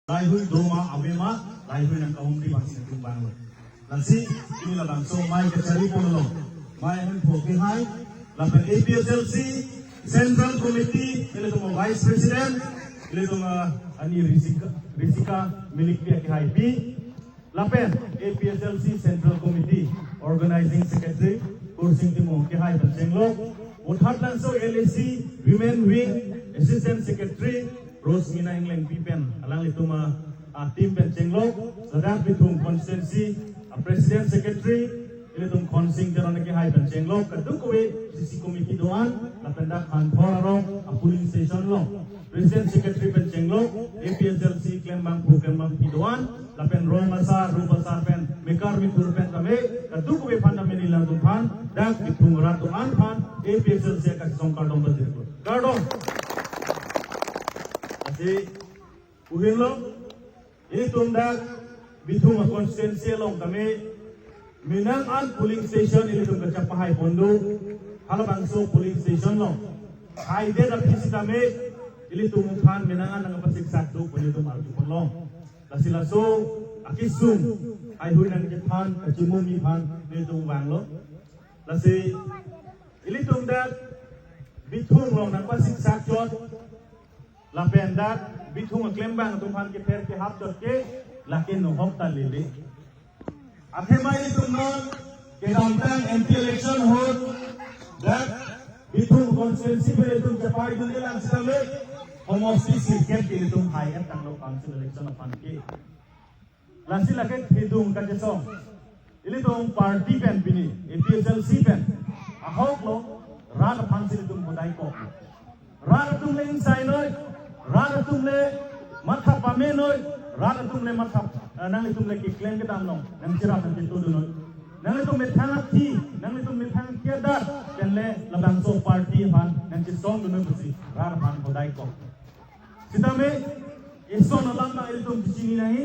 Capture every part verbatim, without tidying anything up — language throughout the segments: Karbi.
Laheihui doma avema, laheihui nangkahumri abang si nelitum vanglo. Lasi, pini labangso amei kachari ponlo. Amei ahem pho kehai, lapen A P H L C Central Committee, ilitum Vice President, ilitum, ah, ani Risika, Risika Milikpi akehaipi, lapen A P H L C Central Committee Organizing Secretary Kursing Timung akehai pen chenglok. Othat labangso L A C Women Wing Assistant Secretary Rosmina Englengpi pen alanglitum a, a team pen chenglok. Ladak Bithung constituency a President Secretary ilitum Khonsing Teron akehai pen chenglok. Kadokave C C committee do-an lapen dak Hanthor arong a polling station along President Secretary pen chenglok, A P H L C klembangpo klembangpi do-an, lapen rong asar, rup asar pen, mekar mithur pen tame, kadokave aphan tame nelitum aphan, dak Bithung rat do-an aphan, A P H L C akesung kardom pajirpo. Kardom. Lasi, uhinlo, ilitum dak Bithung a constituency along tame, menang an polling station ilitum kachepahai pon do, halabangso polling station along haidet aphi sitame, ilitum aphan menang an nangpasiksak do pu ilitum arju ponlong. Lasi laso akesung, laheihui nangkethan, kachimumi aphan, ilitum vanglo. Lasi, ilitum dak Bithung along nangpasiksak chot, lapen dak Bithung aklembang atum aphan kether kehap chot ke, lake nohok ta lele. Athema ilitum non kedamtang M P election ahut, dak Bithung constituency pen ilitum chepaidunde lang sitame, homosti sirkep ke ilitum hai-et tanglo council election aphan ke. Lasi lake thedung kachesong. Ilitum party pen pini, A P H L C pen. Ahok lo, rat aphan si ilitum hodai kok. Rat atum le ingsai noi, rat atum le matha pame noi, rat atum le matha, eh, nanglitum le keklem kedam along, nangcherap nangchetudun noi. Nanglitum methang athi, nanglitum methang kedat, pen le labangso party aphan nangchesongdun noi pusi, rat aphan hodai kok. Sitame, eson alam abang ilitum chini nangji,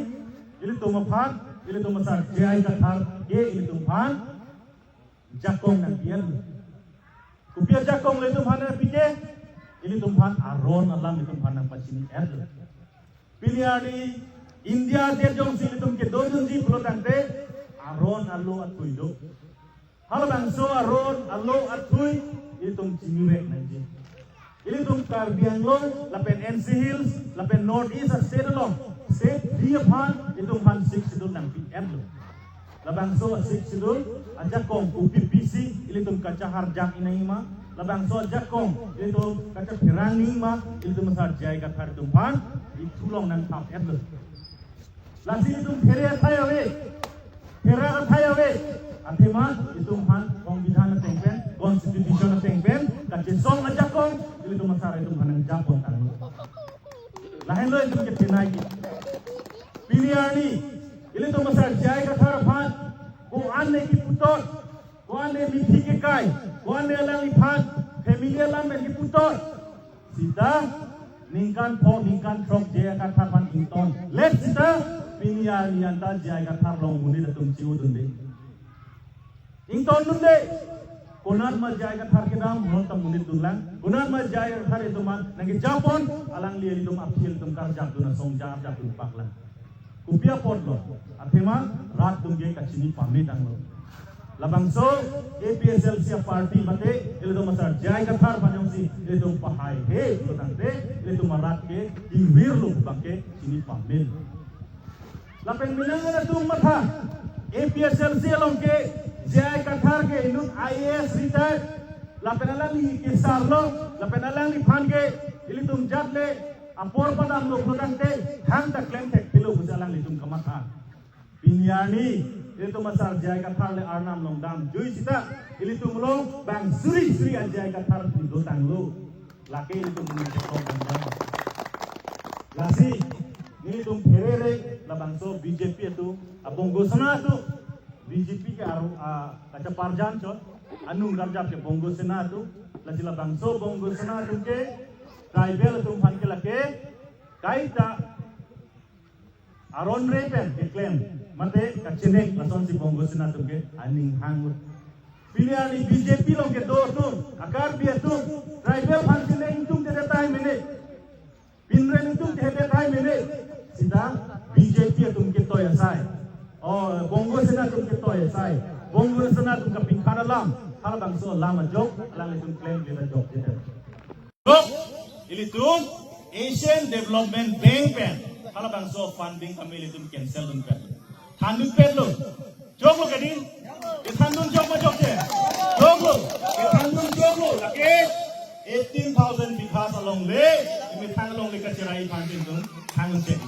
ilitum aphan, ilitum asar J I Kathar ke ilitum aphan jakong nangpi-et. Kopi ajakong ilitum aphan nangpi ke, ilitum aphan aron alam ilitum aphan nangpachini-et. Pini arni India adet jongsi ilitum kedodunji pulo tangte, aron alo athui do. Halabangso aron alo athui ilitum chinirek nangji. Ilitum Karbi Anglong, lapen N C Hills, lapen North East a-state along, state three aphan, ilitum aphan Sixth Schedule nangpi-etlo. Labangso a-Sixth Schedule ajakong kopi pisi ilitum kachaharjak nangji ma, labangso ajakong ilitum kachapherang nangji ma, ilitum asar J I Kathar atum aphan, ithu along nangthap-etlo. Lasi itum phere athai ave, phere athai ave. Athema itum aphan kongbidhan ateng pen, constitution ateng pen, kachesong ajakong, ilitum asar itum aphan nangjapon tanglo. Lahenlo itum kethenei ke. Pini arni, ilitum asar J I Kathar aphan, ko-an ne kiputot, ko-an ne mithi kekai, ko-an ne alangliphan, family alam pen kiputot. Sita, ningkan pho, ningkan throk J I Kathar aphan ingtonlet sita, pini arni anta J I Kathar along monit atum chiudunde. Ingtondunde, konat ma J I Kathar kedam, non ta monit dunlang, konat ma J I Kathar itum aphan nangkejapon, alangli itum aphi itum karjapdun asong jarjapdun paklang. Kopi apotlo, athema rat atum ke kachini pame tanglo. Labangso A P H L C a-party mate, ilitum asar J I Kathar aphan jongsi ilitum pahaihe pulo tangte, ilitum arat ke ingvirlo abang ke chini pame. Lapen menang atum matha, A P H L C along ke J I Kathar ke inut I A S retired, lapen alangli kesar lo, lapen alangliphan ke ilitum jat le apor padamlo pulo tangte, thangta klem thekphelo pusi alanglitum kamatha. Pini arni, ilitum asar J I Kathar le arnam along damjui sita, ilitum along bang suri suri a-J I Kathar pudotanglo. Lake ilitum nangketong damdam. Lasi, nelitum pherere, labangso B J P atum, a Bongo Sena atum, B J P ke aru, a, kachaparjan chot, anung karjap ke Bongo Sena atum, lasi labangso Bongo Sena atum ke, tribal atum aphan ke lake, kaita, aron re pen keklem, mate kachenek lasonsi Bongo Sena atum ke aning hang. Pini arni B J P along kedo atum, a Karbi atum, tribal aphan chenek ingtungte tahai mene. Pinren ingtungte tahai mene. Sita B J P atum ketoi asai. Oh, Bongo Sena atum ketoi asai. Bongo Sena atum kapikhat alam. Halabangso alam ajok, alanglitum klemkledet ajok. Dok, ilitum Asian Development Bank pen halabangso funding kami ilitum cancel dunpet. Thandunpetlo. Joklo kedi? Kethandun jok ma jokche? Joklo. Kethandun joklo. Lake eighteen thousand bighas alongle, emethang alongle kacherai aphan ilitum thandun chek.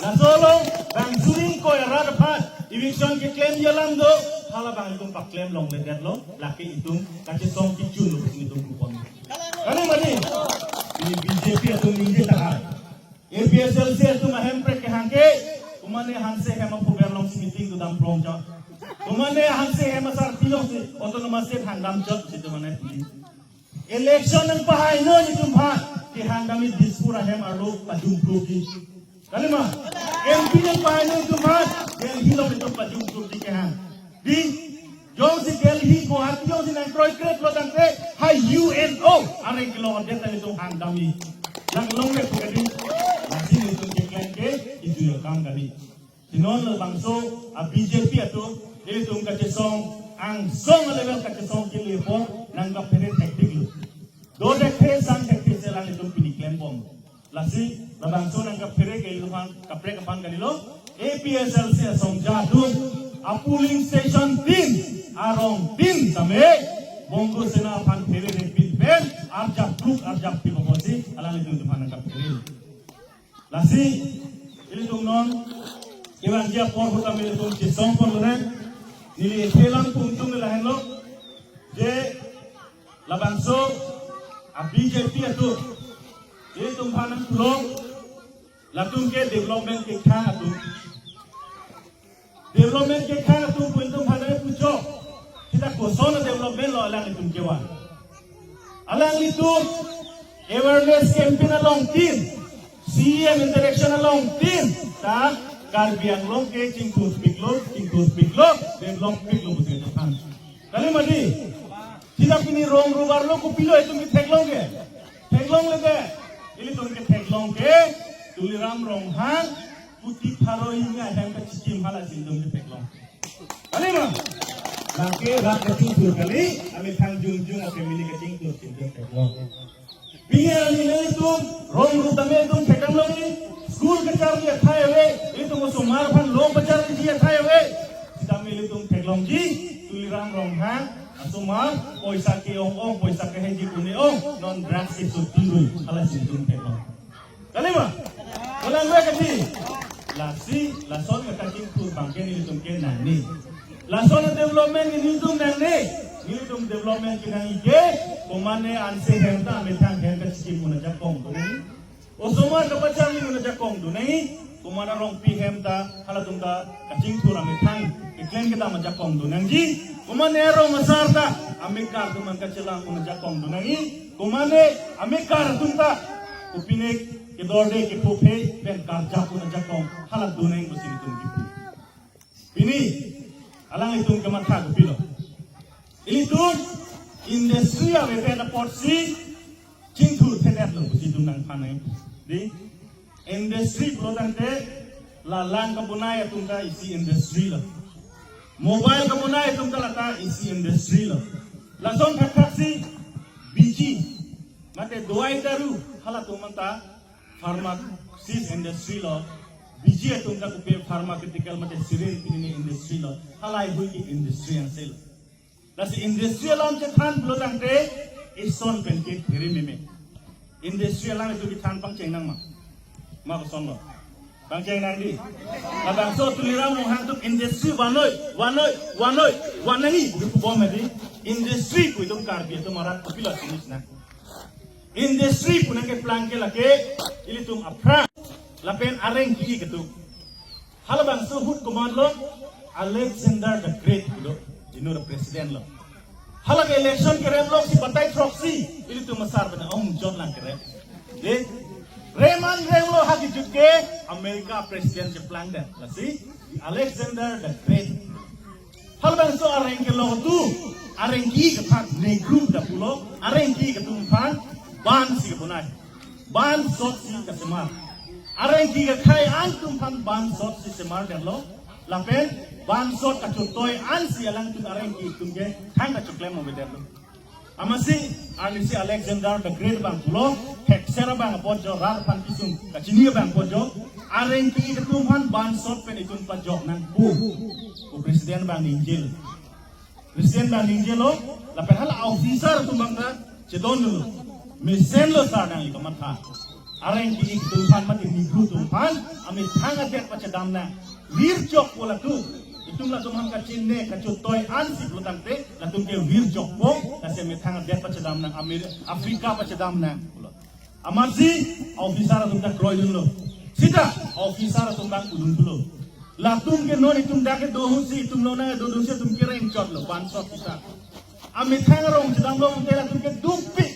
Laso along bang suri ingkoi arat aphan eviction keklemji alam do, halabang itum paklem longledetlo, lake itum kachesong kechunlo pusi itum kupon. Kali mati? Pini B J P atum ningje tahai. A P H L C atum ahemprek kehang ke, komane Hanse Hem aphuber alongsi meeting kedam phrong cha. Komane Hanse Hem asarpi alongsi autonomous state hangdam chot si komane pini. Election nangpahainon itum aphan, kehang kami Dispur ahem arlo pajumprokji. Kalima, M P nangpahainon itum aphan, Delhi along itum pajumprokji kehang. Di, jongsi Delhi, Guwahati jongsi nangkroikre pulo tangte, ha U N O areng kelongdet tangte itum hang kami. Nang longdet kadi, lasi itum keklem ke, itum akam kami. Si non labangso a B J P atum, ilitum kachesong, angsong a level kachesong kelepo, nangkaphere thekthiklo. Dodekthe sangthekthe si alanglitum pini klembom. Lasi, labangso nangkaphere ke ilitum aphan, kaprek aphan kalilo, A P H L C asongja atum, a polling station tin, arong tin tame, Bongo Sena aphan phere thekpin pen, arjap kluk, arjap pik apotsi, alanglitum aphan nangkaphere. Lasi, ilitum non, kevangji apor ahut tame ilitum chesong pon loren, neli thelang pungtung lahenlo, je labangso a B J P atum, ilitum aphan nangpulong, latum ke development kekhang atum. Development kekhang atum pu itum aphan puchok. Sita koson development lo alanglitum kevan. Alanglitum awareness campaign along tin, C E M interaction along tin, ta Karbi Anglong ke chingthurpiklo, chingthurpiklo, develop piklo pusi aphan. Kali mati, sita pini rong rubar lo kopilo itum ketheklong ke. Theklongledet, ilitum ketheklong ke, Tuliram Ronghang, kuti pharo hini ahem kachikim halasi itum ketheklong. Kali ma? Lake rat kachingthur kali, amethang jongjong a family kachingthur chingthur theklong. Pini arni ilitum, rong rup tame itum thekdam longji, school kacharli athai ave, itum osomar aphan loan pacharliji athai ave, sitame ilitum theklongji, Tuliram Ronghang asomar, poisa ke-ong-ong, poisa keheji kune-ong, non drugs ke so tirui, halasi itum theklong. Kali ma? Kalang ave kati? Lasi, lason kachingthur abang ke nelitum ke nangne. Lason development nelitum nangne. Nelitum development kenangji ke, komane Hanse Hem ta amethang hem kachikim un ajakong donangji. Osomar kapacharli un ajakong donangji. Komane Rongpi Hem ta, halatum ta kachingthur amethang keklem kedam ajakong donangji. Komane rong asar ta, amekar atum an kachelang un ajakong donangji. Komane amekar atum ta, kopine kedorde kepuphe pen karjak un ajakong hala donangji pusi itum kipu. Pini, alanglitum kematha kopilo. Ilitum industry ave pen apotsi chingthurthedetlo pusi itum nangphan nang. Di, industry pulo tangte, la lang kabonai atum ta isi industry lo. Mobile kabonai atum ta lata isi industry lo. Lason thakthak si biji, mate dawai daru, halatum anta pharmacies industry lo, biji atum ta kopi pharmaceutical mate syringe pini industry lo, halahei hui ke industry angse lo. Lasi industry alam chethan pulo tangte, ison pen ke phere meme. Industry alam itum kethan pangcheng nang ma? Ma koson lo? Pangcheng nangji. Labangso Tuliram Ronghang atum industry vanoi, vanoi, vanoi, van nangji, pu bom hedi. Industry pu itum Karbi atum arat kopilo jinis na. Industry pu nangkeplang ke lake, ilitum aphrang, lapen areng ki ketu. Halabangso ahut komatlo, Alexander the Great do, inut a president lo. Hala ke election kerem loksi batai throksi, ilitum asar pen ong jot lang kerem. De, reman remlo ha kejut ke, America president cheplangdet. Lasi, Alexander the Great. Halabangso areng kelong atum, areng ki kethak Negro ta pulo, areng ki ketu aphan, ban si kebonai. Ban sot si kasemar. Areng ke kakhai atum aphan bansot si semar detlo. Lapen bansot kachotoi ansi alangtum areng ke itum ke thang kachoklem avedetlo. Amatsi, arnisi Alexander the Great abang pulo, thekser abang apot jo, rat aphan kesung kachini abang apot jo, areng ke itum aphan bansot pen itum pajok nangpo. Ko president abang ningjelo. President abang ningjelo, lapen hala officer atum abang ta chedondunlo. Mesenlo sar nangli kamatha. Areng ke itum aphan mate Negro atum aphan amethang adet pachedam nang. Virjokpo latum. Itum latum aphan kachinine kachotoi ansi pulotangte latum ke virjokpo, lasi amethang adet pachedam nang, Amer-, Africa pachedam nang pulo. Amatsi officer atum ta kroidunlo. Sita officer atum abang udun pulo. Latum ke non itum dak kedo ahutsi itum lonang dodunsi itum kereng chotlo, bansot sita. Amethang arong chedamlo pute latum ke dukpik.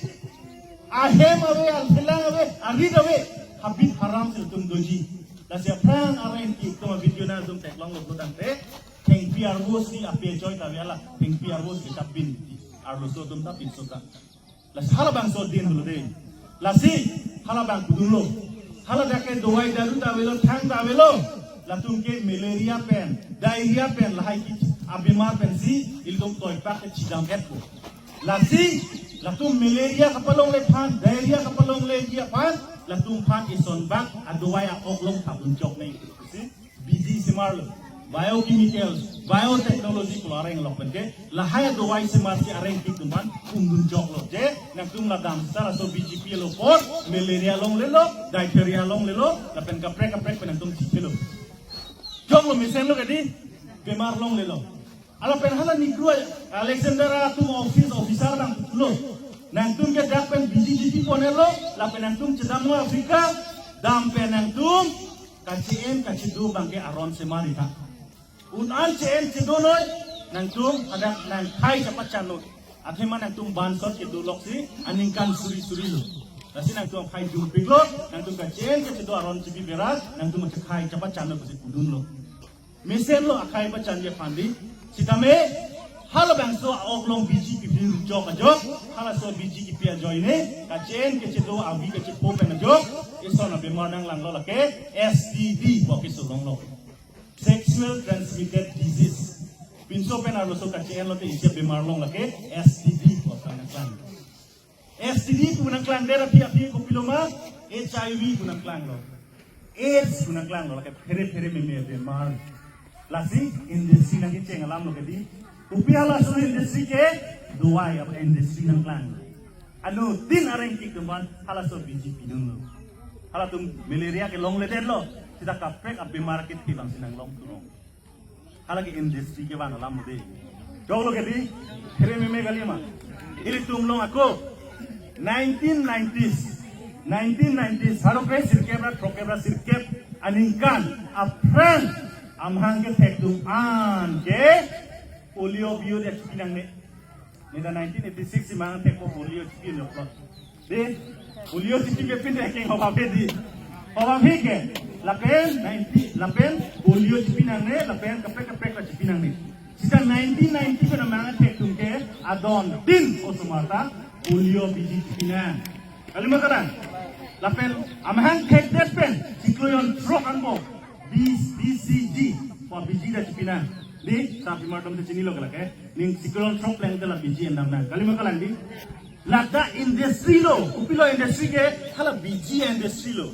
Ahem ave, alphelang ave, arit ave, habit haram si latum doji. Lasi aphrang areng ke itum a-video nangtum theklonglo pulotangte, thengpi arvo si ape choi ta ave, hala thengpi arvo si chapin. Arloso atum ta pinso ta. Lasi halabangso din dolo de. Lasi halabang pudunlo. Hala dak ke dawai daru ta avelo, thang ta avelo. Latum ke malaria pen, diarrhea pen, lahai ke abemar pensi ilitum toipak ke chidam-etpo. Lasi latum malaria kapalongle aphan, diarrhea kapalongleji aphan, latum aphan isonbak adawai a-ok along thapdun choknang. Si biji semarlo, biochemicals, biotechnology pulo areng along pen ke, lahai adawai semarsi areng ke itum aphan pungdun choklo. Je, nangtum la dam sar laso B J P lo apot, malaria longlelo, diphtheria longlelo, lapen kaprek kaprek pen nangtum chithelo. Joklo, mesenlo kedi, bemar longlelo. Ala pen hala Negro Alexander atum office officer abang pulo. Nangtum ke dak pen biji jiti ponelo, lapen nangtum chedamlo Africa, dam pen nangtum kache-en kachedo abang ke aron semar tha. Un-an che-en chedonoi, nangtum hadak nangkhai chapachan noi. Athema nangtum bansot kedo loksi aningkan suri suri lo. Lasi nangtum akhai jungpiklo, nangtum kache-en kachedo aron chibi bera, nangtum akhai chapachan noi pusi pudunlo. Mesenlo akhai pachanji aphan di. Sitame halabangso a-ok along biji kipi chok ajok, halaso biji kipi ajoine, kache-en kachedo avi kachepo pen ajok, ison abemar nanglanglo lake S T D pu keso longlo. Sexual transmitted disease. Pinso pen arloso kache-en lote isi abemar long lake S T D pu nangklang. S T D pu nangklangdet aphi aphi kopilo ma, H I V pu nangklanglo. AIDS pu nangklanglo, lake phere phere meme bemar. Lasi industry nangkecheng alamlo kedi. Kopi halaso industry ke, dawai ap industry nangklang. Anuttin areng ke itum aphan halaso biji pidunlo. Halatum malaria ke longledetlo, sita kaprek abemar kethe abangsi nanglong turong. Hala ke industry kevang alam de. Joklo kedi, phere meme kali ma. Ilitum along ako, nineteen nineties, nineteen nineties, pharo kre sirkep ra throkkep ra sirkep aningkan aphrang amahang kethek atum an ke polio biyo dia chipi nangne. Neta nineteen eighty-six si amahang thekpo polio chipi noklo. De, polio chipi ke pin de keng hobap he di. Hobap he ke, lapen ninety, lapen polio chipi nangne, lapen kaprek kaprek ta chipi nangne. Sita nineteen ninety pen amahang thek atum ke adontin osomar ta polio biji chipi nang. Kali ma kalang? Lapen amahang thekdet pen, chiklo jon throk anbo, B C G, pu biji ta chipi nang. Di, sapimar atum te chinilo kalake. Ning chiklo jon throk pleng te la biji endam nang. Kali ma kalang di? Ladak industry lo, kopilo industry ke, hala biji industry lo.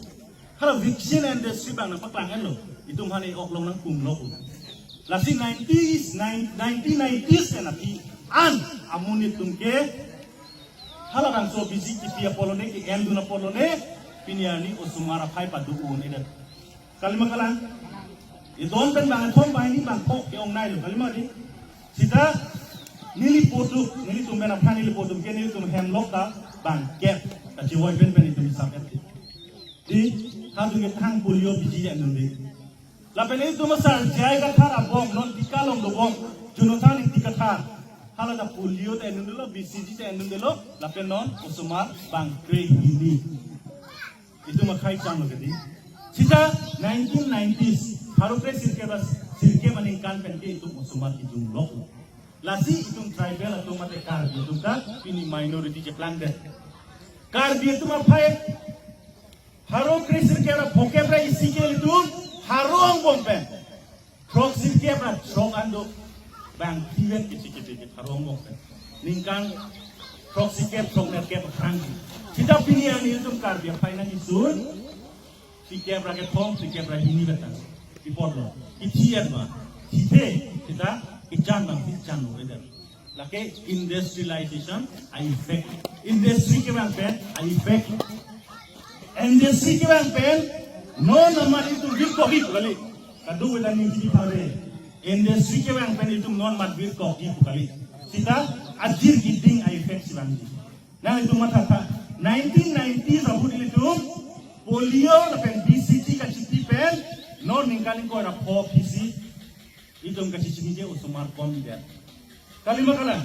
Hala vaccine industry abang nangpaklang henlo. Itum aphan e-ok along nangpunglo pu. Lasi nineties, nine-, nineteen nineties ke nati an amonit atum ke halabangso biji kipi apot lone ke-endun apot lone pini arni osomar aphai pado-un-edet. Kali ma kalang? Idon pen bangkethom banghini bangphok ke-ongnailo. Kali ma di? Sita neli potuk, nelitum pen aphan neli potuk ke nelitum hem lok ta bangkep. Kachevoi pen pen itum hisap et. Di, hadun ke thang polio biji endun di. Lapen itum asar J I Kathar abong, non Dika along dobom, Jonathan Ingti Kathar. Hala ta polio ta endundelo, B C G ta endundelo, lapen non osomar bangkre hini. Itum akhai changlo kedi. Sita nineteen nineties, pharo kre sirkep ra sirkep aningkan pen ke itum osomar kejunglok. Lasi itum tribal atum mate Karbi atum ta pini minority cheplangdet. Karbi atum aphai Pharo kre sirkep ra phokep ra isi ke ilitum pharo angbong pen throksi kep ra throk an do. Bang tivet kisi kisi ke pharo angbong pen. Ningkan throksi kep throknerkep aphrang. Sita pini arni ilitum Karbi aphai nangkesung. Sikep ra kethom, sikep ra hini betang. Pi apotlo. Ithi an ma. Sithe, sita kechan bang si chan lo eder. Lake industrialization a-effect. Industry kevang pen a-effect. Industry kevang pen non amat itum virkokji pu kali. Kadokave ta ningje thare. Industry kevang pen itum non amat virkokji pu kali. Sita ajir keding a-effect si vangji. Nangtum mathatha, nineteen nineties ahut ilitum polio lapen B C G kachipi pen non ningkan ingkoi ra pho phisi itum kachechini ke osomar kom det. Kalima kalang.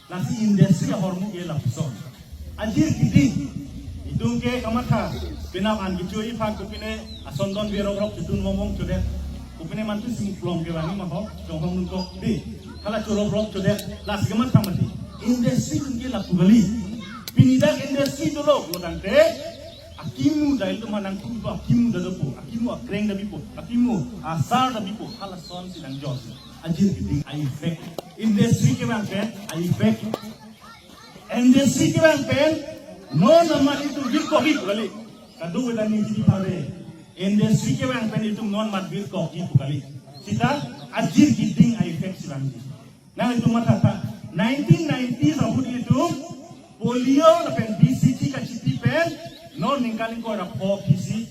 Lasi industry ahormu ke lapuson. Ajir keding. Itum ke kamatha. Penap an kecho-i aphan kopine ason don verok rok chetun mong mong chodet. Kopine mantu sing plong ke bang ma ho, chonghong nungkok di. Hala chorok rok chodet. Lasi kamatha mati. Industry itum ke lapu kali. Pini dak industry dolo pulotangte, akimu dai ilitum aphan nangkrupo, akimu ta dopo, akimu akreng ta bipo, akimu asar ta bipo, halason si nangjor. Ajir keding a-effect. Industry kevang pen a-effect. Industry kevang pen non amat itum virkokji pu kali. Kadokave ta ningje thare. Industry kevang pen itum non amat virkokji pu kali. Sita ajir keding a-effect si vangji. Nangtum mathatha, nineteen nineties ahut ilitum polio lapen B C G kachipi pen non ningkan ingkoi ra pho phisi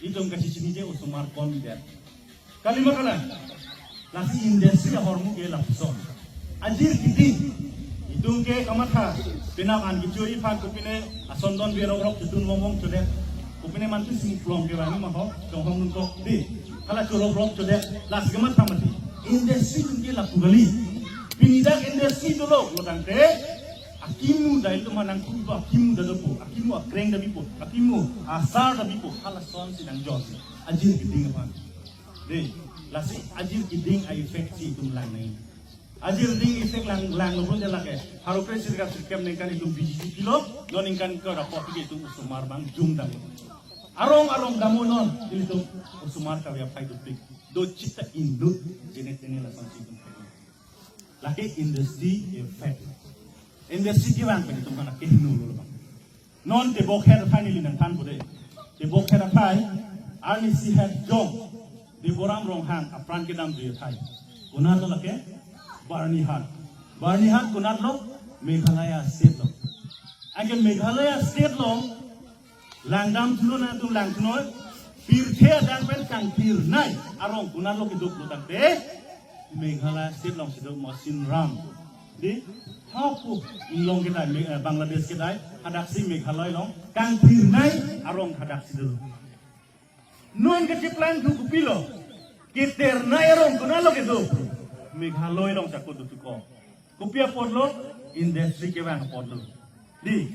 itum kachechini ke osomar kom det. Kalima kalang. Lasi industry ahormu ke lapuson. Ajir keding. Itum ke kamatha. Penap an kecho-i aphan kopine ason don verok rok chetun mong mong chodet. Kopine mantu sing plong ke bang ma ho, chonghong nungkok di. Hala chorok rok chodet. Lasi kamatha mati. Industry itum ke lapu kali. Pini dak industry dolo pulotangte, akimu dai ilitum aphan nangkrupo, akimu ta dopo, akimu akreng ta bipo, akimu asar ta bipo, halason si nangjor. Ajir keding aphan. Di, lasi ajir keding a-effect si itum lang nai. Ajir keding effect lang, langlo pun lake. Pharo kre sirkep sirkep ningkan itum B J P lo, non ningkan ke ra kopi ke itum osomar bang jum dam. Arong arong dam non, ilitum osomar kave aphai dopik. Do chita indut, jenet jenet lason si itum. Lake industry effect. Industry kevang pen itum aphan kehingno lo bang. Non tebok het aphai neli nangthanpo de. Tebok het aphai, arnisi het jong, Deboram Ronghang apran kedam jui athai. Konatlo lake? Byrnihat. Byrnihat konatlo? Meghalaya state lo. Anke Meghalaya state lo, langdam thulo nangtum langthunon, pirthe adang pen kangthirnei arong konatlo kedo pulotangte, Meghalaya state along si do Mawsynram. Di, hapu inglong kedai, Me-, eh, Bangladesh kedai, hadaksi Meghalaya along, kangthirnei arong hadaksi do. Non kachiplang thu kopilo, keternei arong konatlo kedo, Meghalaya along chakot do tuko. Kopi apotlo, industry kevang apotlo. Di,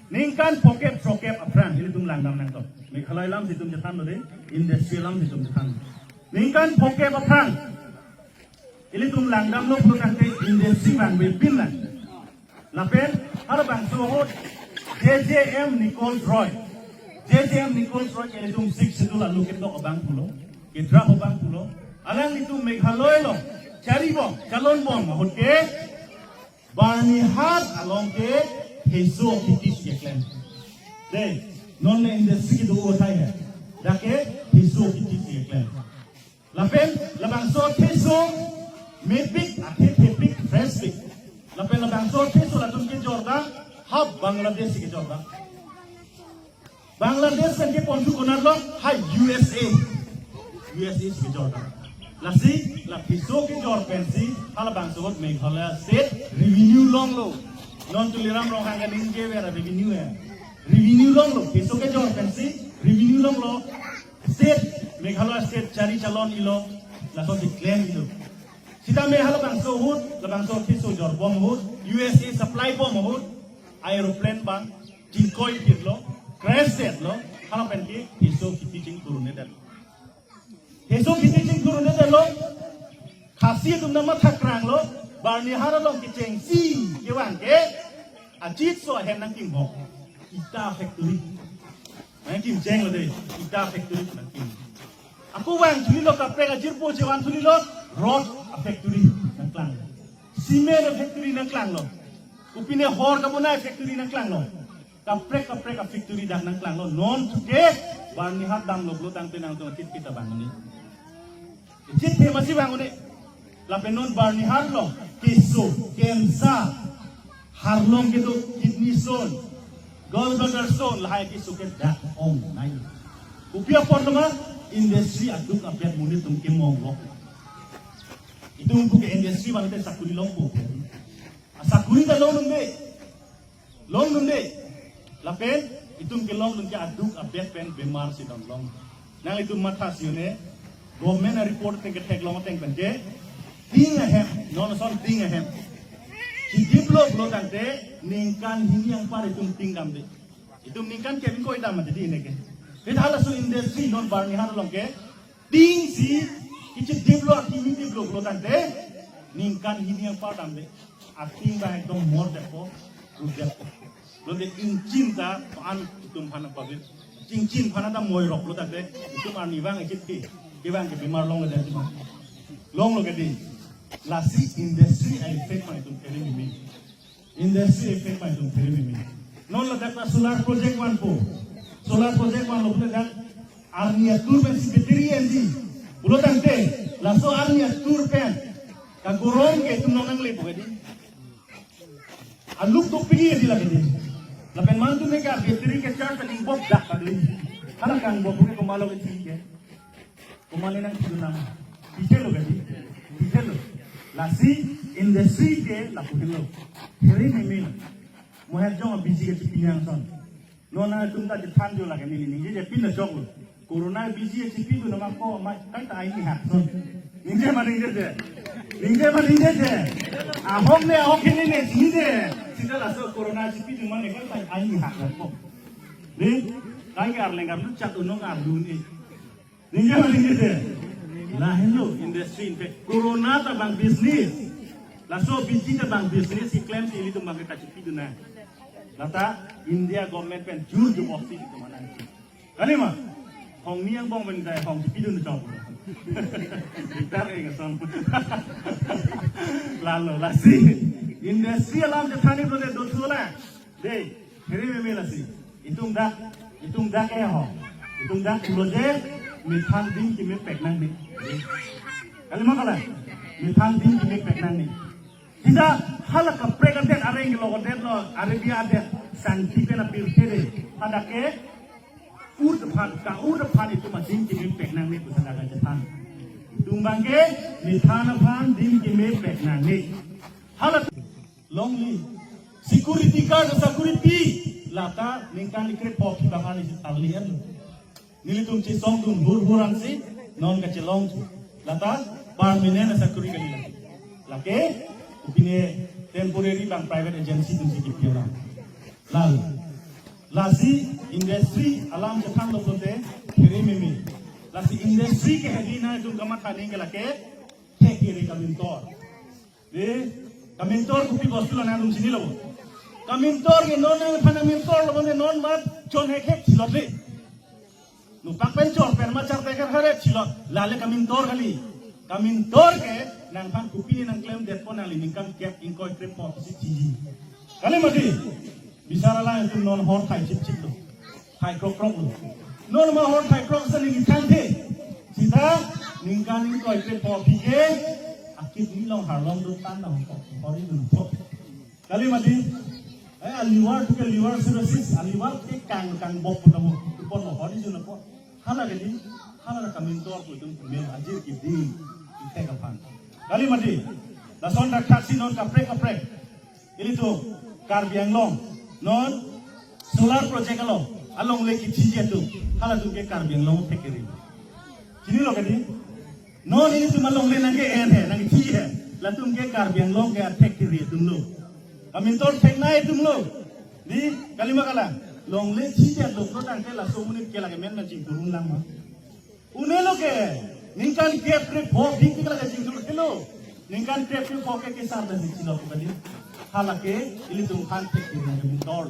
ningkan phokep throkep aphrang, ilitum langdam nangkok. Meghalaya alam si itum chethanlo de, industry alam si itum chethan. Ningkan phokep aphrang, ilitum langdamlo pulotangte industry vangvepin lang. Lapen halabangso ahut J J M Nichols Roy. J J M Nichols Roy ke ilitum Sixth Schedule alo ketok abang pulo, kedrap abang pulo. Alanglitum Meghalaya along charibom, chalonbom ahut ke Byrnihat along ke theso kheti si keklem. De, non le industry kedo athai he. Dak ke theso kheti si keklem. Lapen labangso theso mepik, athe thepik, fresh pik. Lapen labangso theso latum kejor ta, ha Bangladesh si kejor ta. Bangladesh pen kepon thu konatlo, ha U S A. U S A si kejor ta. Lasi, la theso kejor pensi, halabangso ahut Meghalaya state revenue longlo. Non Tuliram Ronghang kaningje vera revenue he. Revenue longlo, theso kejor pensi, revenue longlo. State, Meghalaya state chari chalon-ilo, laso si claim-ilo. Sitame halabangso ahut, labangso theso jorbom ahut, U S A supply bom ahut, aeroplane bang, chingkoi pitlo, crash detlo, hala pen ke theso kheti chingthurunedetlo. Theso kheti chingthurunedetlo, Khasi atum nangmathakranglo, Byrnihat along kechengsi kevang ke, achitso ahem nangkinghok, ita factory. Nangkimchenglo de, ita factory nangkim. Ako vang thulilo, kaprek ajirpo chevan thulilo, rod a factory nangklanglo. Cement a factory nangklanglo. Kopine hor kabonai factory nangklanglo. Kaprek kaprek a factory dak nangklanglo. Non thuke Byrnihat damlo pulo tangte nangtum chit kita bang ni. Chit the masi bang ni. Lapen non Byrnihat along keso, cancer, harlong kedo, kidney stone, gallbladder stone, lahai keso ke dak ongnei. Kopi apot lo ma, industry aduk abet monit atum kemong lo. Itum ke industry bang te sakuri longpo. Asakuri ta longnung de. Longnung de. Lapen itum kelongnung ke aduk abet pen bemar si don long. Nanglitum matha si un-e. Government a report ateng ketheklong ateng pen ke, ting ahem, non ason ting ahem. Chidiplo pulo tangte ningkan hini anpar itum ting damde. Itum ningkan kep ingkoi dam aja di neke. Kita halaso industry non Byrnihat along ke, ting si, kechidiplo, ating diplo pulo tangte ningkan hini anpar damde. Ating bang ekdom mordetpo, rudetpo. Pulote ingchin ta an itum aphan pavir. Ingchin aphan ta moirok pulo tangte itum arnivang echit ke, kevang ke bemar longledet ma. Longlo ke di. Lasi industry a-effect ma itum phere meme. Industry a-effect ma itum phere meme. Non ladak ta solar project vanpo. Solar project vanlo pulo dak arni atur pensi battery enji pulo tangte, laso arni atur pen kagorom ke itum non nangle po ke di. Aluk to pini di lagi di. Lapen mantu ne ka battery ke charge aning bok dak ka di. Hala kang bok ke komatlo ke di ke. Komatne nangpidun nang. Pitelo ke di. Pitelo. Lasi industry ke lapu helo. Phere meme. Mohet jong busy ke chipi nangson. Non nangtum ta chethan jo lake neli ningje je pin ajok lo. Corona busy chipidun nama ko ma kaita aini hak son. Ningje ma ningjeje. Ningje ma ningjeje. Ahok ne ahok hini ne ningje. Sita laso corona chipidun ma ne kaita aini hak ko. Ni, kai ke arleng arlu chat unong arlu ni. Ningje ma ningjeje. Lahenlo industry in fact corona ta bang business. Laso busy ta bang business si klemsi ilitum bang kachipidun na. Lata India government pen jur jubok si ilitum anan. Kali ma? Hong ni angbong pen dai hong chipidun chok. Diktar ke ngasam. Lalo lasi industry alam chethan ni pulote dothulo. Dei, phere meme lasi. Itum dak, itum dak eh ho. Itum dak pulo je, methang dim kemepek nangne. Kali ma kala? Methang dim kemepek nangne. Sita hala kaprek adet areng ke lo adet lo, Arabia adet, sangti pen apirthe de. Hadak ke, ut aphan, ka-ut aphan itum adim kemepek nangne pu sangka kachethan. Itum bang ke, methang aphan dim kemepek nangne. Hala longle. Security guard, security. Lata ningkan ikre pok kita kali si tali an. Nelitum chesongdun hur hur ansi non kachelong thu. Lata permanent security kali lagi. Lake, kopine temporary bang private agency atumsi kipi nang. Lal. Lasi industry alam chethanlo pulote phere meme. Lasi industry ke hedi nangtum kamatha nangji ke lake thek kere kamintor. Dei, kamintor kopi bostu lo nangtum chinilo. Kamintor ke non nangphan kamintor lo, non mat chon hek hek chilot le. Nopak pen chor pen ma char teker hare chilot. Lale kamintor kali. Kamintor ke nangphan kopine nangklemdetpo, nangli ningkan kep ingkoi krepho si chiji. Kali mati. Bisar alang itum non hor thai chipchip lo. Thai krok krok lo. Non ma hor thai krok sa neli thangthe. Sita ningkan ingkoi krepho aphi ke akidney along harlong do tan dam ko. Hori dunpo. Kali mati. Eh, a liver to ke liver cirrhosis, a liver ke kang kang bok pun namo. Pon lo hori dunpo. Hala ke di, hala kamintor pu itum men ajir kidi. Ite kapan. Kali mati. Lason dak thaksi non kaprek kaprek. Ilitum Karbi Anglong non solar project along, alongle kechiji atum, halatum ke Karbi Anglong thek kere. Chinilo ke di? Non ilitum alongle nangke-en he, nangkechi he. Latum ke Karbi Anglong ke athek kere atum lo. Kamintor theknei atum lo. Di, kali ma kala? Longle chiji atum lo tangte laso monit ke lake men ma chingthur-un lang ma. Un'elo ke, ningkan kep krepho aphi ke lake chingthur kelo. Ningkan kep krepho ke kesar dan chilo ko kali. Hala ke, ilitum aphan thek kere kamintor.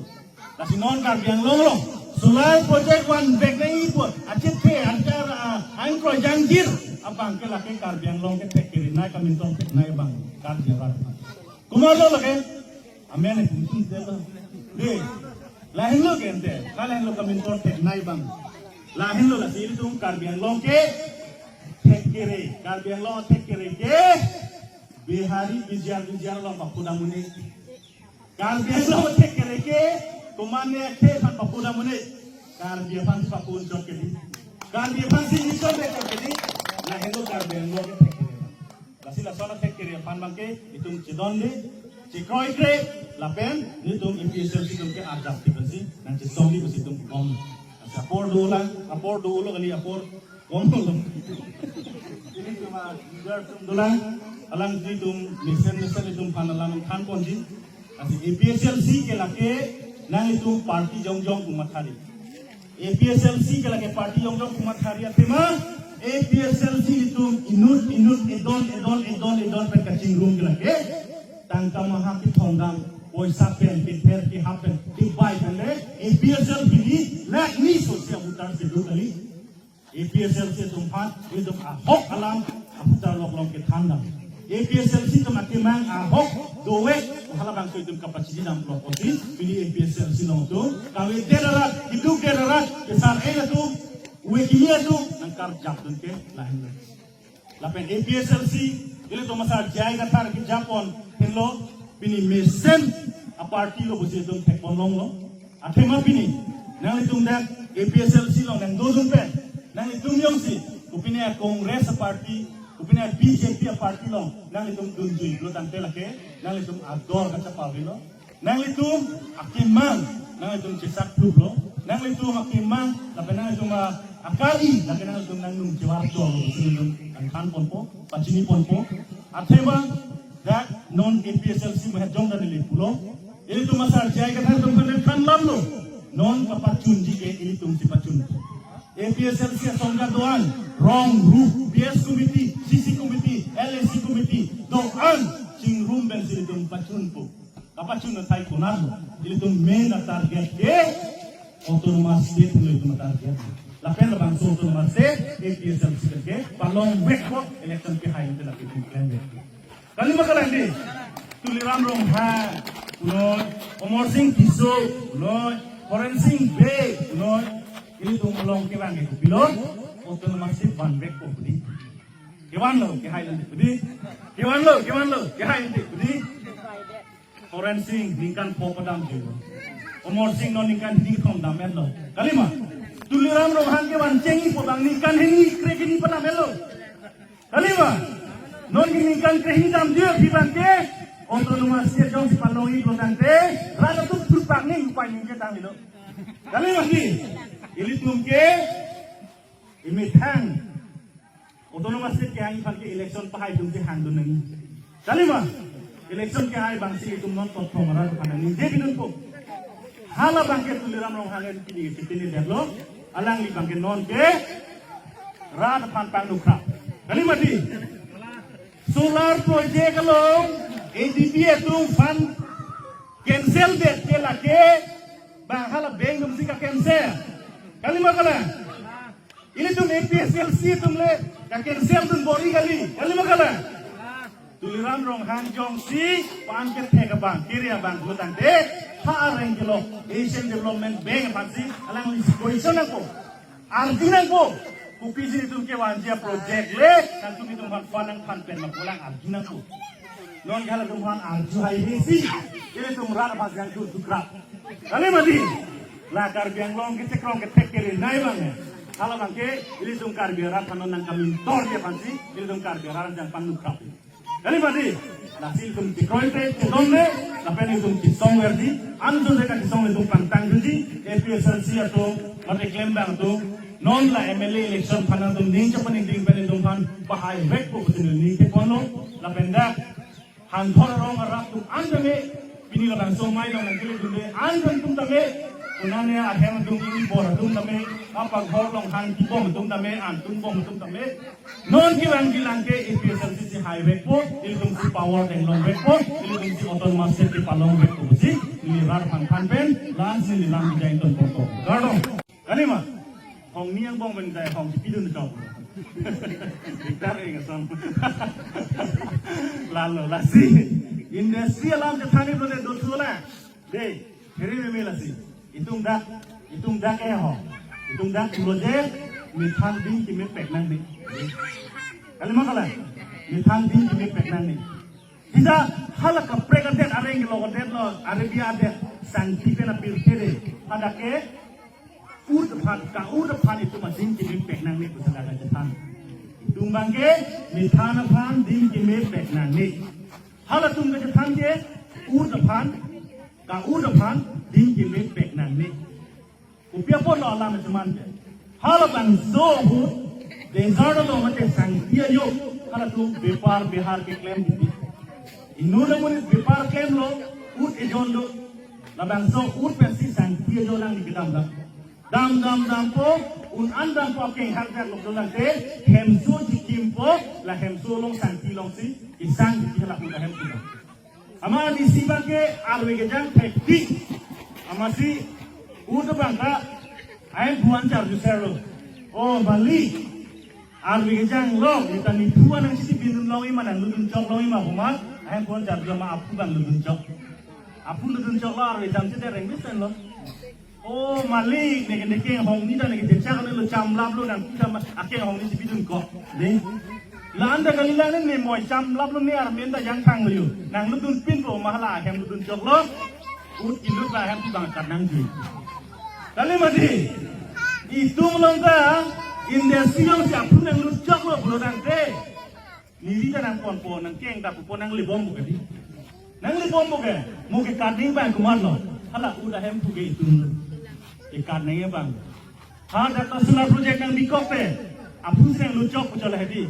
Lasi non Karbi Anglong lo. Solar project vanvek nangji pu achethe anchar, ah, angkroi jangjir abang ke lake Karbi Anglong ke thek kere nai, kamintor thek nai abang Karbi arat. Komatlo lake? Amen, eh, tum tum de lo. De. Lahenlo ke ente. Ka lahenlo kamintor thek nai abang. Lahenlo, lasi ilitum Karbi Anglong ke thek kere. Karbi Anglong thek kere ke Bihari bijar bijar along papu dam un-e. Karbi Anglong thek kere ke komatne ke aphan papu dam un-e. Karbi aphan si papu un chot ke dei. Karbi aphan si ni chot ke dei. Lahenlo Karbi Anglong ke thek kere. Lasi lason athek kere aphan abang ke itum chedonde, chekroikre, lapen nelitum A P H L C atum ke adaptive pensi nangchesongji pusi itum kom. Lasi apor dolang, apor dolo kali, apor kom dolo. Nelitum a leader atum dolang, alang nelitum mesen mesen itum aphan alam thanponji. Lasi A P H L C ke lake nanglitum party jongjong pu mathari. A P H L C ke lake party jongjong pu mathari athema, A P H L C itum inut inut edon edon edon edon pen kachingrum ke lake tangka maha kethondam, poisa pen, kether kehap pen, kebai pen le A P H L C pini lakh ni sose a-voter si do kali. A P H L C atum aphan, itum ahok alam, a-voter lok along kethan dam. A P H L C atum akemang ahok dovek, halabangso itum kapachini dam lok pusi, pini A P H L C along atum kavedet arat, keduk det arat, kesar-en atum, ove kimi atum nangkarjapdun ke lahenlo. Lapen A P H L C, ilitum asar J I Kathar kejapon henlo, pini mesen a-party lo pusi itum thekpon longlo. Athema pini nanglitum dak A P H L C along nangdodun pen, nanglitum jongsi kopine a-Congress a-party, kopine a-B J P a-party along nanglitum dunjui pulo tangte lake nanglitum ador kachepavelo. Nanglitum akemang nanglitum chesak thuplo. Nanglitum akemang lapen nanglitum a-, akari lapen nanglitum nangnung chevar cholo pusi nelitum nangthanponpo, pachiniponpo. Athema dak non A P H L C mahet jongda neli pulo. Ilitum asar J I Kathar atum aphan than lamlo. Non kapachunji ke ilitum si pachun. A P H L C asong ka do-an, rong rup, B S committee, C C committee, L A C committee, do-an, chingrum pensi ilitum pachunpo. Kapachun athai konatlo, ilitum main a-target ke Autonomous State lo ilitum a-target. Lapen labangso Autonomous State, A P H L C ke palongvekpo, election kehai ante lapen itum klemvek. Kalima kalang dei? Tuliram Ronghang punoi, Amarsing Tisso punoi, Horensing Bey punoi, ilitum along kevang ke kopilo, Autonomous State vanvekpo pu dei. Kevanlo, kehai ante pu dei. Kevanlo, kevanlo, kehai ante pu dei. Horensing ningkan pho padamdunlo. Amarsing non ningkan hini kethom dam-etlo. Kalima? Tuliram Ronghang kevan chengji pu abang ningkan hini krekre hini padam-etlo. Kalima? Non ke ningkan krehini damji aphi abang ke Autonomous State jongsi palongji pulo tangte rat atum thurpak ning upai ning ke tanglo. Kalima dei? Ilitum ke imethang Autonomous State kehang aphan ke election pahai atum si hangdun nangji. Kalima? Election kehai abang si itum non totthom arat aphan nangningje pidunpo. Halabang ke Tuliram Ronghang pini ke chipini detlo, alangli abang ke non ke rat aphan pangnukrap. Kalima dei? Solar project along A D B atum aphan cancel det ke lake bang hala bank atum si ka-cancel. Kalima kalang? Ilitum A P H L C atum le ka-cancel dun bor-i kali. Kalima kalang? Tuliram Ronghang jongsi pan kethek abang, kere abang pulo tangte, ha areng kelok Asian Development Bank aphan si alangli si question nangpo, arju nangpo. Kopisi ilitum kevanji a-project le nangtum itum aphan fund nangthan pen ma pu alang arju nangpo. Non ke halatum aphan arju haihei si ilitum rat aphan si nangthurthukrap. Kalima dei? La Karbi Anglong ke chekrong kethek kere nai abang, eh. Halabang ke ilitum Karbi arat aphan non nangkamintor ji aphan si ilitum Karbi arat aphan si nangpangnukrap. Kalima dei? Lasi ilitum chekroikre, chedonde, lapen ilitum chesongverji, anchot de kachesong ilitum pangtangdunji, A P H L C atum, mate klembang atum, non la M L A election aphan nangtum ning chepaningding pen ilitum aphan pahaivekpo pusi neli ning cheponlo, lapen dak Hangthor arong arat atum an tame, pini labangso amei along nangkeledunde an atum tame, Nane ahem atum, ingbor atum tame, apaghor along hang kibom atum tame, an atum bom atum tame. Non kevang kelang ke APHLC si haivekpo, ilitum si power denglongvekpo, ilitum si autonomous state kepalongvekpo pusi, neli rat aphan than pen, lasi neli lam kejai ton pokok. Kardom. Kalima. Hong ni angbong pen jai hong si pidun chok. Diktar eng asam. Lalo lasi. Industry alam chethan ni pulote dothu la. Dei, here meme lasi. Itum dak, itum dak eh ho. Itum dak pulo je, methang ding kemepek nangne. Kalima kalang. Methang ding kemepek nangne. Sisa hala kaprek adet, areng kelok adet lo, Arabia adet, sangti pen apirthe dei. Hadak ke, ut aphan, ka-ut aphan itum ading kemepek nangne pusi ladak chethan. Itum abang ke, methang aphan ding kemepek nangne. Halatum kachethan ke, ut aphan, ka-ut aphan ding kemepek nangne. Kopi apotlo alam acheman ke. Halabangso ahut, desert along mate sangti ajo, halatum bepar behar keklem titi. Inut amonit bepar klemlo, ut ejon do. Labangso ut pensi sangti ajo nangli kedam dam. Dam dam dampo, un-an dampo akeng hak jak lok dolang te, hemso chikimpo, la hemso along sangti alongsi, kesang titi hala ut ahem kedam. Amat isi abang ke arve kejang thektik. Amatsi ut abang ta ahemphu an charjuserlo. O malik. Arve kejang lo, neta nephu an nangchitipindun longji ma nanglutdun chok longji ma pu ma. Ahemphu an charju ma aphu abang lutdun chok. Aphu lutdun chok lo arve kejang chete reng bisen lo. O malik, neke neke hong ni ta neke jechak lo chamlap lo nang kita ma akeng hong ni chipidun kok. Dei. La-an ta kalilang ne moi chamlap lo ne armen ta jangthang lo yo. Nanglutdun pinpo ma hala ahem lutdun chok lo. Ut ilut ba ahem tu bang kat nangjui. Kali mati. Itum along ta industry alongsi aphu nanglut chok lo pulo tangte. Neli ta nangponpo nangkeng ta pupo nanglebompo ke dei. Nanglebompo ke. Mo ke kat ning bang komatlo. Hala ut ahemphu ke itum lo. Ke kat ning bang. Hadak ta solar project nangbikok te. Aphu si nanglut chok pu chot la hedi.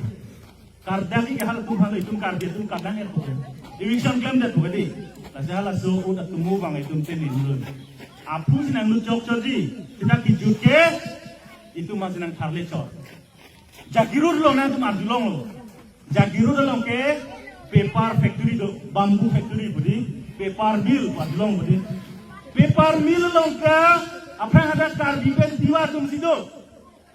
Kardom ke halatum halo itum Karbi atum kadang er puke. Eviction klemdet puke dei. Lasi halaso ut atum mo bang itum teni dulu. Aphu si nanglut chok chotji. Kita kijut ke. Itum masih nangtharle chot. Jagirot along nangtum arjulonglo. Jagirot along ke paper factory do, bamboo factory budi, paper mill pu arjulong budi. Paper mill along ke aphrang hadak Karbi pen Tiwa atum si do.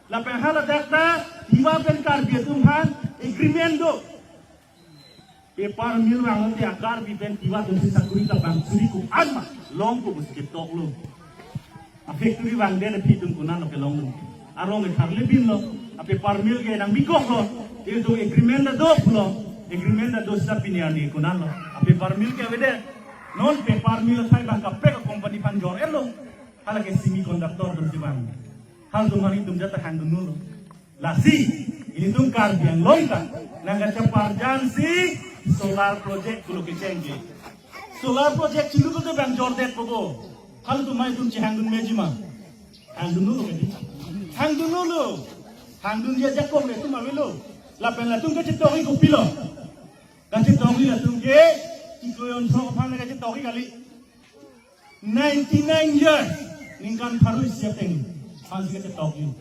Lapen haladak ta Tiwa pen Karbi atum aphan agreement do. Paper mill vanglote a-Karbi pen Tiwa atum si sakori ta bang suri ko-an ma longpo pusi ketok lo. A-factory vangdet aphi itum konatlo kelong lo. Arong ke tharle binlo. A-paper mill ke nangbikoklo. Itum agreement ta do pulo. Agreement ta do seta pini arni konatlo. A-paper mill ke avedet. Non paper mill athai bang kaprek a-company aphan jor-etlo. Hala ke semiconductor atum si vang. Halatum hari itum jat ta hangdunlo. Lasi, ilitum Karbi Anglong ta nangkacheparjan si solar project pulo kecheng ke. Solar project chilu pulote bang jordetpo bo. Halatum mai itum chehangdun meji ma. Hangdunlo ke dei. Hangdunlo. Hangdunji ajakong le itum avelo. Lapen latum kachetokji kopilo. Kachetokji latum ke ikoyon thok aphan kachetokji kali. Ninety-nine years, ningkan pharo isi ateng aphansi kachetokji.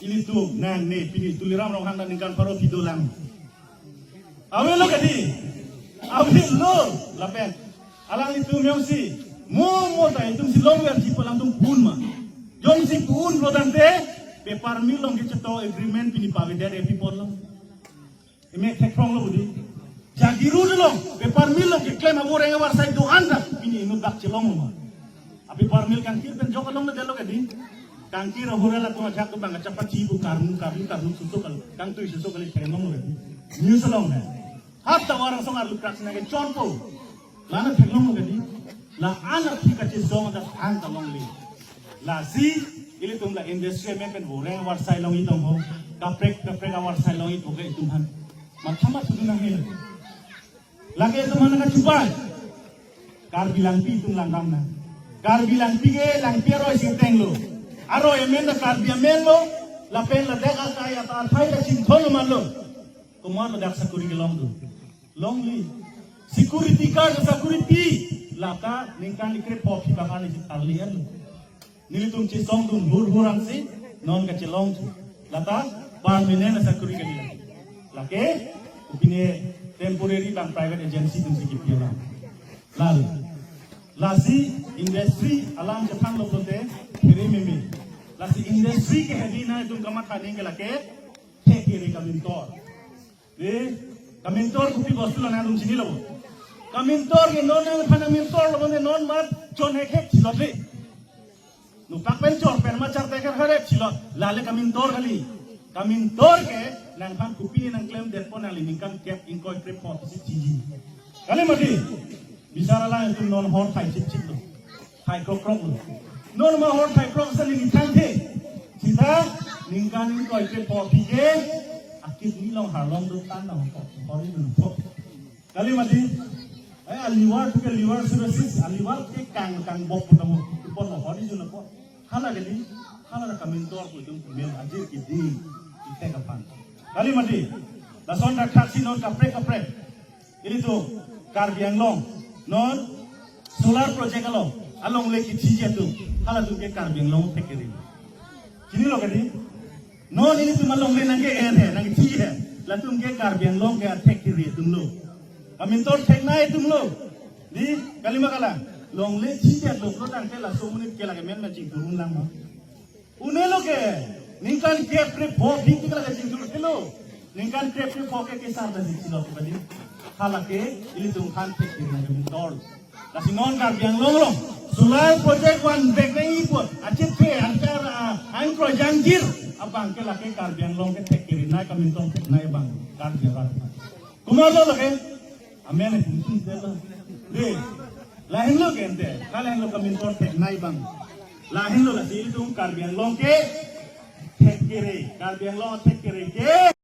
Ilitum nangne pini Tuliram Ronghang ta ningkan pharo kedo lang. Avelo ke dei? Avelo lapen alanglitum jongsi mo mo ta itum si longverji pu alangtum pu-un ma. Jongsi pu-un pulo tangte paper mill along kechetok agreement pini pavedet aphi apotlo. Emek thekronglo budi. Jagirot along paper mill along keklem avoreng avarsai do-an ta pini inut dak chelonglo ma. A-paper mill kangkir pen jok along le detlo ke dei. Kangkir ahura latum ajak tu bang kachapachi pu karnu karnu karnu susu kali, kangtui susu kali theklonglo ke dei. News along le. Hap ta warang song arlu krak sina kechonpo. La-an theklonglo ke dei. La-an aphi kachesong ta thang ta longle. Lasi ilitum la industry amen pen voreng avarsai longji tong ho. Kaprek kaprek avarsai longji puke itum aphan. Matha mathudun nangne. Lake itum aphan nangkachubai. Karbi Langpi itum langdam nang. Karbi Langpi ke Langpi aroi si atenglo. Aroi amen ta Karbi amen lo. Lapen ladak akai ata athai ta chinthon lo manlo. Komat ladak sakori kelong do? Longle. Security guard sakori pi. Lata ningkan ikre pho phi bang ani si tharli an. Nelitum chesongdun hur hur ansi non kachelong thu. Lata permanent asakuri kali. Lake kopine temporary bang private agency atumsi kipi alam. Lalo. Lasi industry alam chethanlo pulote phere meme. Lasi industry ke hedi na itum kamatha nangji ke lake thek kere kamintor. De, kamintor kopi bostu lo nangtum chinilo. Kamintor ke non nangphan kamintor lo bonde non mat chonhek hek chilot le. Nopak pen chor pen ma char teker harep chilot. Lale kamintor kali. Kamintor ke nangphan kopi nangklemdetpo, nangli ningkan kep ingkoi krepho si chiji. Kali mati. Bisar alang itum non hor thai chipchip lo. Thai krok krok lo. Non ma hor thai krok sa neli thangthe. Sita ningkan ingkoi krepho aphi ke akidney along harlong do tan na ho. Hor idunpo. Kali mati. Eh, a liver tu ke liver cirrhosis, a liver ke kang kang bok pun namo. Ipon lo hor idunpo. Hala kali, hala kamintor pu itum mem ajir kidi ithek aphan. Kali mati. Lason dak thaksi non kaprek kaprek. Ilitum Karbi Anglong non solar project along, alongle kithiji atum, halatum ke Karbi Anglong thek kere. Chinilo kedi? Non ilitum alongle nangke en he, nangkithiji he. Latum ke Karbi Anglong ke athek kere atum lo. Kamintor theknei atum lo. Di, kali ma kalang. Longle thiji atum lo tangte laso monit ke lake men ma chingthur un lang ma. Une lo ke, ningkan krepho aphi ke lake chingthur thelo. Ningkan krepho ke kesar ta chingthur lo kadi. Halake, ilitum aphan thek kere kamintor. Lasi non Karbi Anglong along solar project vanvek nangji pu achit ke anchar, ah, angkroi jangjir abang ke lake Karbi Anglong ke thek kerenei, kamintor theknei abang Karbi Anglong. Komatlo lake? Amen, eh, tum tum de lo. De, lahenlo ke ente, ka lahenlo kamintor theknei abang. Lahenlo, lasi itum Karbi Anglong ke thek kere, Karbi Anglong thek kere ke.